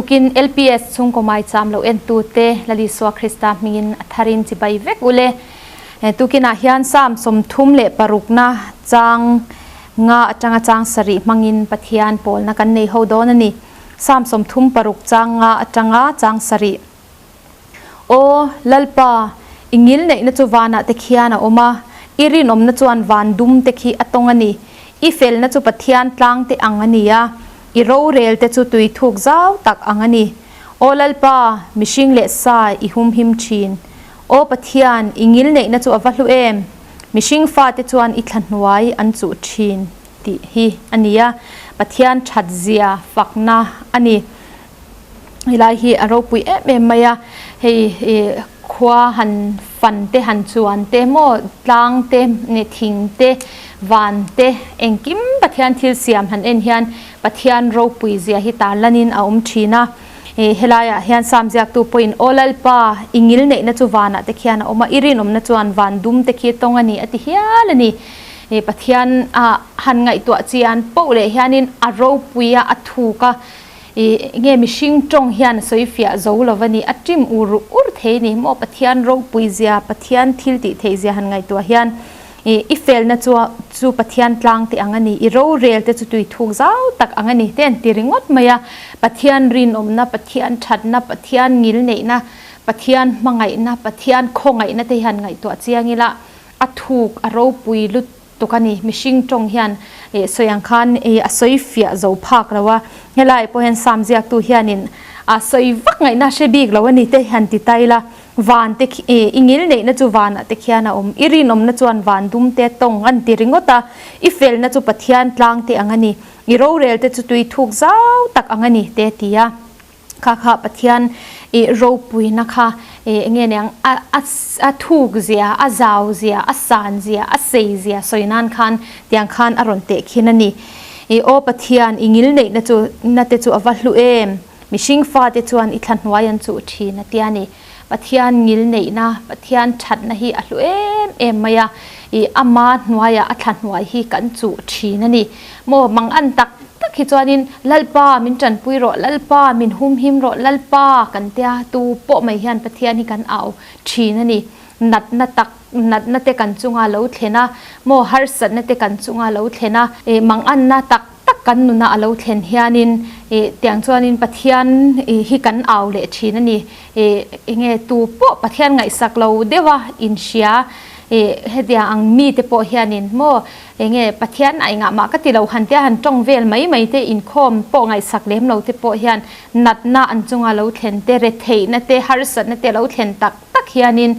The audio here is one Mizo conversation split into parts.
Tukin LPS chhungkaw maicham lo entute Lal Isua Krista hmingin a tharin chibai vek ule. Tukinah hian Psalm 36na chang nga atanga chang sarih hmangin Pathian pawlna kan nei ho dawn a ni. Psalm 36 chang nga atanga chang sarih. Aw, Lalpa, i ngil neihna chu vanah te khian a awm a, i rinawmna chuan van dum te khi a tawng a ni. I felna chu Pathian tlang te ang a ni a, i rorel te chu tui thuk zau tak ang a ni. Aw Lalpa, mihring leh sa i humhim thin. Aw Pathian, i ngil neihna chu a va hlu em! Mihring fate chuan i thla hnuai an chuh thin tih hi a ni a, Pathian that zia fakna a ni. Helai hi a ropui em em mai a, hei khua han fan te han chuan te maw tlang te thing te van te engkim Pathian thil siam han en hian Pathian ropui zia hi tarlanin a awm thin a. Helaiah hian Sam ziaktu pawhin Aw Lalpa, i ngil neihna chu vanah te khian a awm a, i rinawmna chuan van dum te khi tawng a ni a ti hial a ni. Pathian han ngaihtuah chian poh leh hianin a ropui a, a thuk a, I nge mihring tawng hian a sawi fiah zo lo va ni, a ṭim ur ur thei ni maw? Pathian ropui zia, Pathian thil tih theih zia han ngaihtuah hian i i felna chu chu Pathian tlang te ang a ni, i rorel te chu tui thuk zau tak ang a ni te an ti ringawt mai a. Pathian rinawmna, Pathian thatna, Pathian ngilneihna, Pathian hmangaihna, Pathian khawngaihna te hi han ngaihtuah chiang ila a thuk a ropui lut tuk a ni. Mihring tawng hian sawi ang khan a sawi fiah zo phak lo a, helai pawh hian Sam ziaktu hianin a sawi vak ngaihna hre bik lo a ni te han ti ta ila, van te khi i ngil neihna chu vanah te khian a awm, i rinawmna chuan van dum te tawng an ti ringawt a, i felna chu Pathian tlang te ang a ni, i rorel te chu tui thuk zau tak ang a ni te a ti a. Kha kha Pathian i ropuina kha enge niang a a thuk zia, a zau zia, a san zia, a sei zia sawi nan khan tiang khan a rawn teh khin a ni. I aw Pathian i ngil neihna chu na te chu a va hlu em? Mihring fate chuan i thla hnuai an chuh thin a tia ni. Pathian ngil neihna, Pathian thatna hi a hlu em em mai a, i ama hnuaiah a thla hnuai hi kan chuh thin a ni. Maw mang an tak tak hi chuanin Lalpa min tanpui rawh, Lalpa min humhim rawh, Lalpa kan tia tu pawh mai hian Pathian hi kan au thin a ni. Natna tak, natna te kan chunga lo thlen a, maw harsatna te kan chunga lo thlen a, i mang anna tak tak kan nuna a lo thlen hianin i tiang chuanin Pathian hi kan au leh thin a ni. I enge tu pawh Pathian ngaihsak lo deuh a inhria i hetiang ang mite pawh hianin maw enge Pathian a engah mah ka ti lo han tia han tawng vel mai mai te inkhawm pawh ngaihsak lem lo te pawh hian natna an chunga lo thlen te retheihna te harsatna te lo thlen tak tak hianin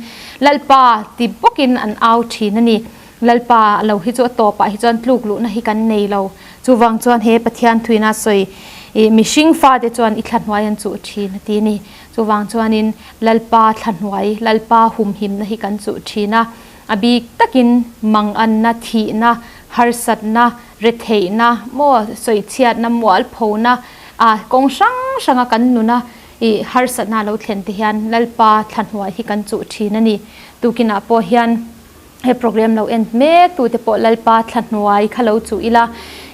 Lalpa ti bawkin an au thin a ni. Lalpa lo hi chu a tawpah hi chuan tluk luhna hi kan nei lo. Chuvang chuan he Pathian thuina sawi i mihring fate chuan i thla hnuai an chuh thin a ti a ni. Chuvang chuanin Lalpa thla hnuai, Lalpa humhimna hi kan chuh thin a. A bik takin manganna, thihna, harsatna, retheihna, maw sawichhiatna, mualphona, a kawng hrang hranga kan nuna i harsatna a lo thlen te hian Lalpa thla hnuai hi kan chuh thin a ni. Tukinah pawh hian. He program lo en mek tute pawh Lalpa thla hnuai kha lo chuh ila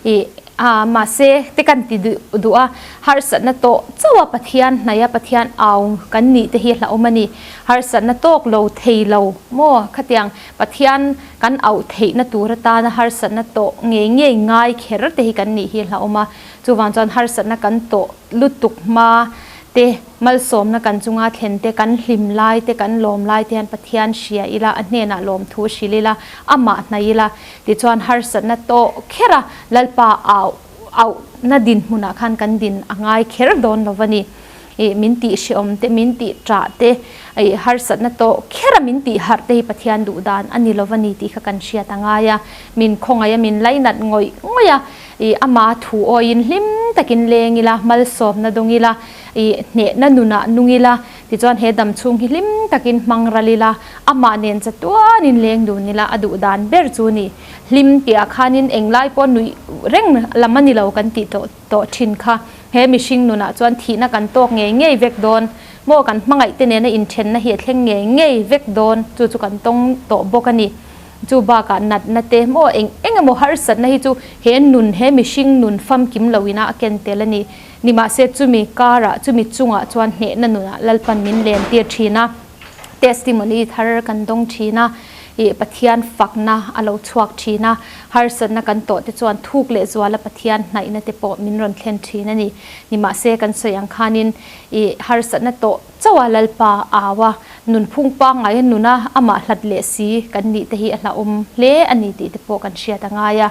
i a mahse te kan ti duh a, harsatna tawh chauh a Pathian hnaih a Pathian au kan nih te hi hlauhawm a ni. Harsatna tawk lo thei lo maw khatiang Pathian kan auh theihna tur atana harsatna tawh ngei ngei ngai kher te hi kan nih hi hlauhawm a, chuvang chuan harsatna kan tawh lutuk hma te Malsawmna kan chunga thlen te, kan hlim lai te, kan lawm lai te hian Pathian hria ila, a hnenah lawmthu hrilh ila, amah hnaih ila, tichuan harsatna tawh kher a, Lalpa au auhna dinhmunah khan kan din a ngai kher dawn lo va ni. Ih, min tih hreawm te, min tih ṭah te, ih, harsatna tawh kher a min tih harh te hi Pathian duh dan a ni lo va ni tih kha kan hriat a ngai a. Min khawngaih a, min lainat ngawih ngawih a, ih, ama thu awiin hlim takin leng ila, malsawmna dawng ila, I hnehna nunah nung ila, tichuan he dam chhung hi hlim takin hmang ral ila, amah nen chatuanin leng dun ila a duh dan ber chu ni. Hlim tihah khanin englai pawh nuih reng lam a ni lo kan tih tawh tawh thin kha. He mihring nunah chuan thihna kan tawk ngei ngei vek dawn maw? Kan hmangaih te nena inthenna hi a thleng ngei ngei vek dawn, chu chu kan tawng tawh bawk a ni. Chu bakah natna te maw eng eng emaw harsatna hi chu he nun, he mihring nun famkim loin a a ken tel a ni. Nimahse chumi karah, chumi chungah chuan hnehna nunah Lalpan min len tir thin a, testimony thar kan dawng thin a, ih Pathian fakna a lo chhuak thin a, harsatna kan tawh te chuan thuk leh zuala Pathian hnaihna te pawh min rawn thlen thin a ni. Nimahse kan sawi ang khanin ih harsatna tawh chauha Lalpa au a, nunphung pangngai a nuna amah hlat leh si kan nih te hi a hlauhawm hle a ni tih te pawh kan hriat a ngai a.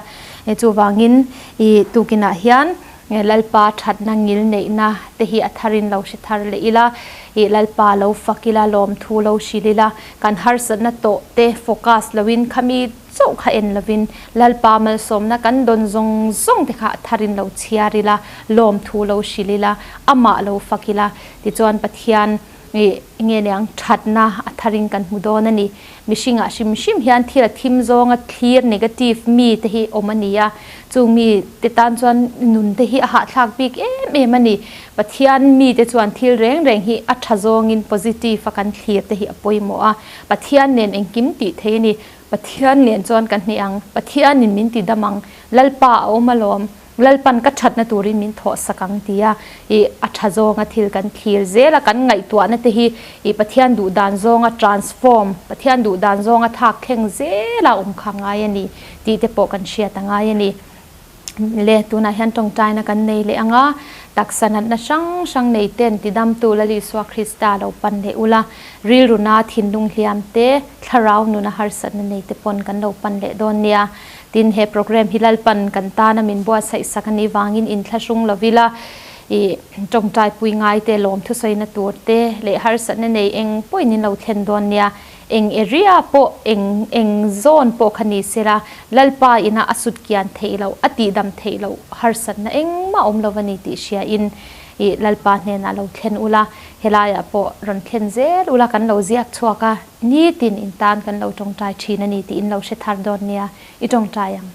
Chuvangin ih tukinah hian Lalpa thatna ngil neihna te hi a tharin lo hre thar leh ila, ih Lalpa lo fak ila, lawmthu lo hrilh ila, kan harsatna tawh te focus loin khami chauh kha en lovin Lalpa malsawmna kan dawn zawng zawng te kha a tharin lo chhiar ila, lawmthu lo hrilh ila, amah lo fak ila, tichuan Pathian ih nge niang thatna a tharin kan hmu dawn a ni. Mihringah hrim hrim hian thil a thim zawnga thlir, negative, mi te hi awm a ni a, chung mi te tan chuan nun te hi a hahthlak bik em em a ni. Pathian mi te chuan thil reng reng hi a tha zawngin, positive, a kan thlir te hi a pawimawh a, Pathian nen engkim tih thei a ni. Pathian nen chuan ka hneh ang, Pathianin min ti dam ang, Lalpa a awm alawm, Lalpan ka thatna turin min thawh sak ang tia i a tha zawnga thil kan thlir zel a, kan ngaihtuahna te hi i Pathian duh dan zawnga transform, Pathian duh dan zawnga thak thleng zela awm kha ngai a ni tih te pawh kan hriat a ngai a ni. Le tunah hian tawngtaina kan nei leh ang a, taksa natna hrang hrang nei ten tidamtu Lal Isua Krista lo pan leh ula, rilruna thinlung hliam te, thlarau nuna harsatna nei te pawn kan lo pan leh dawn nia. Tin, he program hi Lalpan kan tana min buatsaih sak a nih vangin inthlahrung lovila i tawngtaipui ngai te, lawm thusawina tur te leh harsatna nei eng pawhin in lo thlen dawn nia. Eng area pawh, eng eng zone pawh kha ni sela, Lalpa ina a sut kian theih loh, a tihdam theih loh harsatna engmah awm lo a ni tih hriain i Lalpa hnenah lo thlen ula, helaiah pawh rawn thlen zel ula kan lo ziak chhuak a, nitin in tan kan lo tawngtai thin a ni tih in lo hre thar dawn nia, i tawngtai ang.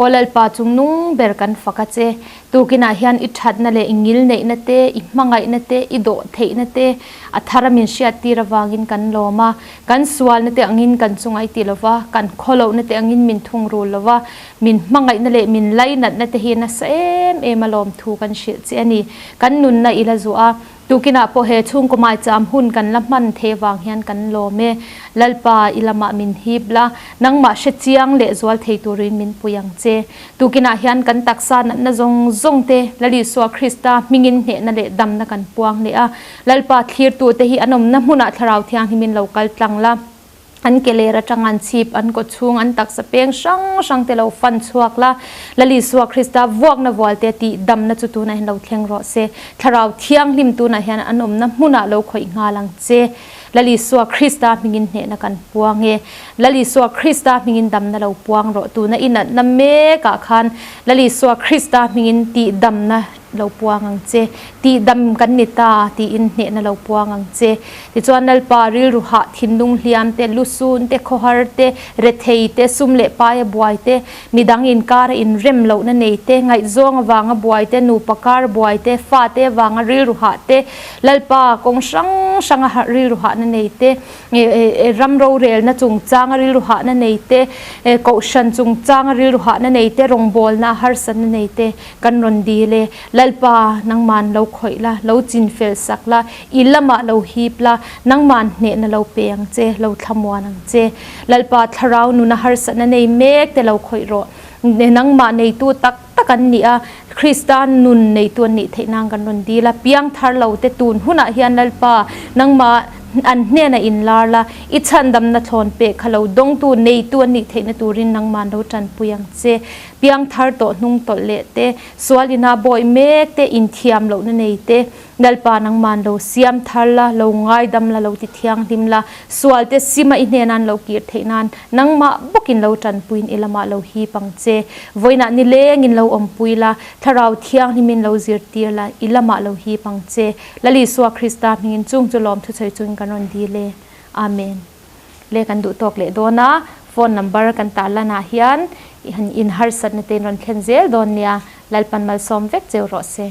Aw Lalpa chung nung ber kan fak a che. Tukinah hian i thatna leh i ngilneihna te, i hmangaihna te, i dawh theihna te a thar a min hriattir avangin kan lawm a. Kan sualna te angin kan chunga i ti lo va, kan khawlohna te angin min thungrul lo va, min hmangaihna leh min lainatna te hi nasa em em a lawmthu kan hrilh che a ni. Kan nunna i la zuah a. Tukinah pawh he chhungkaw maicham hun kan la hman thei vang hian kan lawm e. Lalpa, i lamah min hip la, nangmah hre chiang leh zual thei turin min pui ang che. Tukinah hian kan taksa natna zawng zawng te Lal Isua Krista hmingin hnehna leh damna kan puang leh a. Lalpa, thlirtute hi an awmna hmunah Thlarau Thianghlimin lo kal tlang la. An ke ler atang an chhip, an kaw chhung, an taksa peng hrang hrang te lo fan chhuak la. Lal Isua Krista vuakna vual te tih damna chu tunah hian lo thleng rawh se. Thlarau Thianghlim tunah hian an awmna hmunah lo khawih nghal ang che. Lal Isua Krista hmingin hnehna kan puang e. Lal Isua Krista hmingin damna lo puang rawh. Tuna i natna mekah khan Lal Isua Krista hmingin tih damna lo puang ang che, tihdam kan ni ta tiin hnehna lo puang ang che. Tichuan Lalpa rilru hah thinlung hliam te, lusun te, khawhar te, rethei te, sum leh paia buai te, midang inkara inrem lohna nei te, ngaihzawng avanga buai te, nupa kar buai te, fate avanga rilru hah te, Lalpa kawng hrang hranga rilru hahna nei te, ram rorelna chungchanga rilru hahna nei te, kohhran chungchanga rilru hahna nei te, rawngbawlna harsatna nei te kan rawn dil e. Lalpa, nangman lo khawih la, lo chin fel sak la, i lamah lo hip la, nangman hnehna lo pe ang che, lo thlamuan ang che. Lalpa, thlarau nuna harsatna nei mek te lo khawih rawh. Nangmah neitu tak tak an ni a, Krista nun neitu an nih theih nan kan rawn dil a, piangthar lo te tun hunah hian Lalpa nangmah an hnenah inlar la, i chhandamna thlawn pek kha lo dawngtu neitu an nih theihna turin nangmah an lo tanpui ang che. Piangthar tawh hnung tawlh leh te, sual ina bawi mek te, inthiam lohna nei te, Lalpa nangman lo siam thar la, lo ngaidam la, lo ti thianghlim la, sual te sima i hnena an lo kir theih nan nangmah bawkin lo tanpuiin i lamah lo hip ang che. Vawiinah nilengin lo awmpui la, Thlarau Thianghlimin lo zirtir la, i lamah lo hip ang che. Lal Isua Krista hmingin chung chu lawm thuchhawi chungin kan rawn dil e. Amen. Le kan duh tawk leh dawn a, phone number kan tah lanah hian in harsatna te in rawn thlen zel dawn nia, Lalpan malsawm vek cheu rawh se.